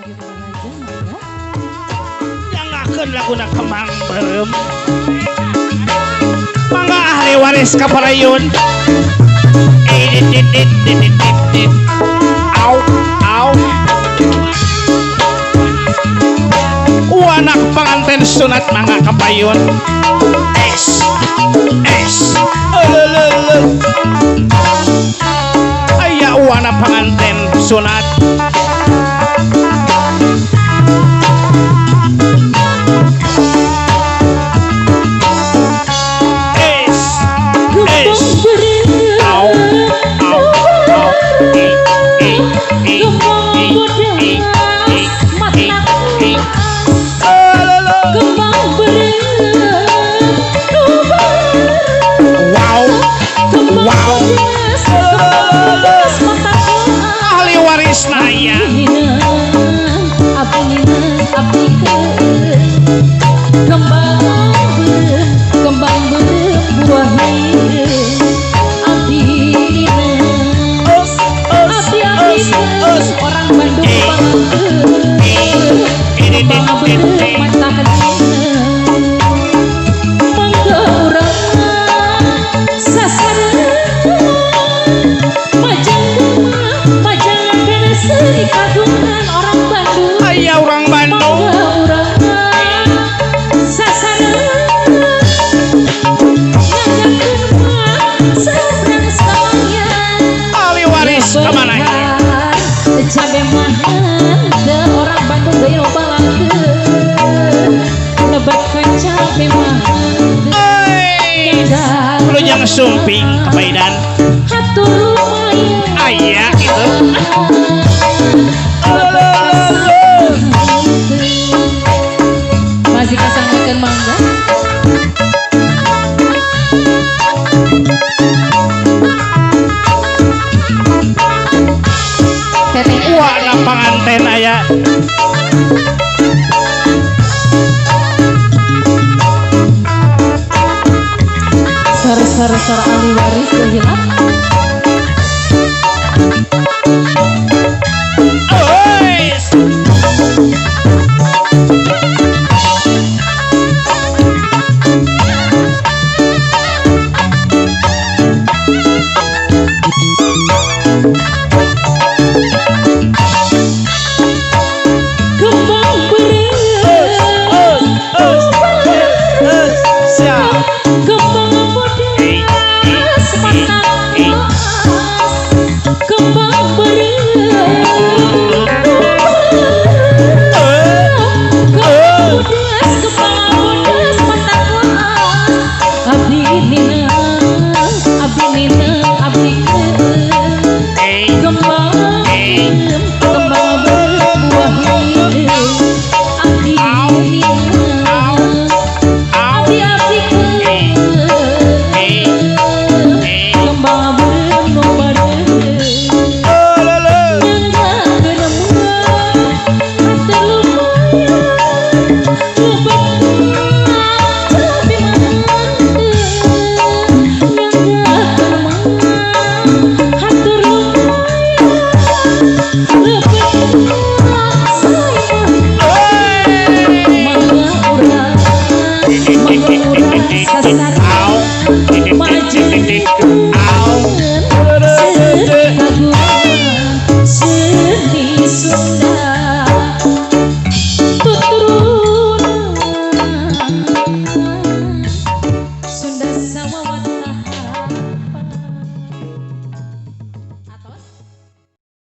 Wahyu Raja mangga. Nyanggakeun laguna Kembang Beureum. Mangga ahli waris kaparayun. Dit dit dit dit dit dit dit. Au au. Wanak panganten sunat mangga kapayun. Es es. Elelele. Aya wana panganten sunat. Es es. Au au au. E e e e e e e e. Elele. Kembang beureum nu Wow wow. Ahli waris naya. Kembang beureum buah hideung abdi nina Os os abdi os os. abdi orang Bandung Eh eh eh kembang eh eh beureum eh. mata dina mangga urang sasarengan majang majang kana seuri kagungan orang Bandung. Aya orang Bandung. Mangga urang sasarengan nyanggakeun mah sabrang sawangian. Ahli waris kemana ya? Cabe mahal orang Bandung deui loba langkeun lebetkeun cabe mahal. Euy. Wilujeng sumping kapaidan. Hatur lumayan. Aya gitu. Masih kasanggakeun mangga. Teteh Wana panganten aya. Sor sor sor ahli waris teu hilap. Euy. Kembang Os beureum os os. Siap. kembang Eh eh bodas eh mata eh. luas kembang beureum Eh kembang eh. bodas kembang bodas mata luas abdi nina abdi nina abdi keun Eh kembang eh. kembang beureum buah hideung abdi Au nina au au. abdi abdi Eh eh keun eh. kembang beureum nu bareureum Elele. nyanggakeun mah hatur lumayan lebetkeun cabe mahal nyanggakeun mah hatur lumayan.